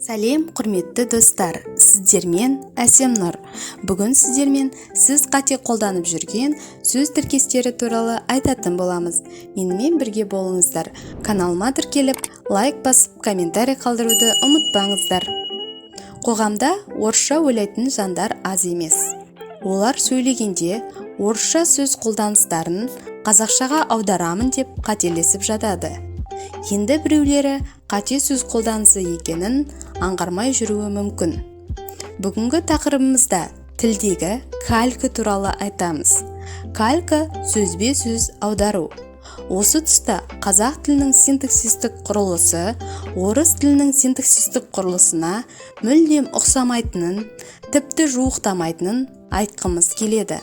Сәлем, құрметті достар! Сіздермен Әсем Нұр. Бүгін сіздермен сіз қате қолданып жүрген сөз тіркестері туралы айтатын боламыз. Менімен бірге болыңыздар. Каналыма тіркеліп, лайк басып, комментарий қалдыруды ұмытпаңыздар. Қоғамда орысша ойлайтын жандар аз емес. Олар сөйлегенде орысша сөз қолданыстарын қазақшаға аударамын деп қателесіп жатады. Енді біреулері қате сөз қолданысы екенін аңғармай жүруі мүмкін. Бүгінгі тақырыбымызда тілдегі калька туралы айтамыз. Калька – сөзбе сөз аудару. Осы тұста қазақ тілінің синтаксистік құрылысы орыс тілінің синтаксистік құрылысына мүлдем ұқсамайтынын, тіпті жуықтамайтынын айтқымыз келеді.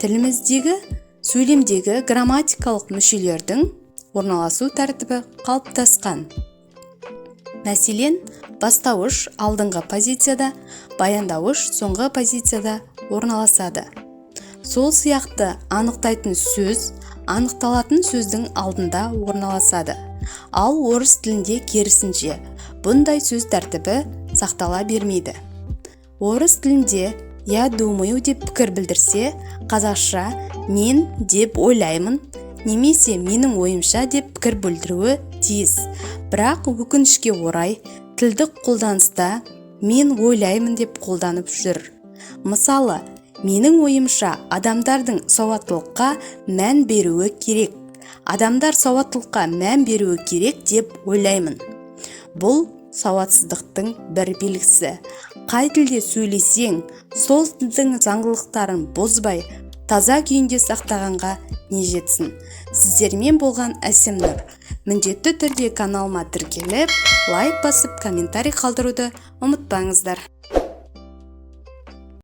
Тіліміздегі сөйлемдегі грамматикалық мүшелердің орналасу тәртібі қалыптасқан. Мәселен, бастауыш алдыңғы позицияда, баяндауыш соңғы позицияда орналасады. Сол сияқты анықтайтын сөз анықталатын сөздің алдында орналасады. Ал орыс тілінде керісінше, бұндай сөз тәртібі сақтала бермейді. Орыс тілінде «я думаю» деп пікір білдірсе, қазақша «мен деп ойлаймын» немесе «менің ойымша» деп пікір білдіруі тиіс. Бірақ, өкінішке орай, тілдік қолданыста «мен ойлаймын» деп қолданып жүр. Мысалы, «Менің ойымша, адамдардың сауаттылыққа мән беруі керек». «Адамдар сауаттылыққа мән беруі керек деп ойлаймын». Бұл сауатсыздықтың бір белгісі. Қай тілде сөйлесең, сол тілдің заңдылықтарын бұзбай, таза күйінде сақтағанға не жетсін? Сіздермен болған Әсем Нұр. Міндетті түрде каналыма тіркеліп, лайк басып, комментарий қалдыруды ұмытпаңыздар.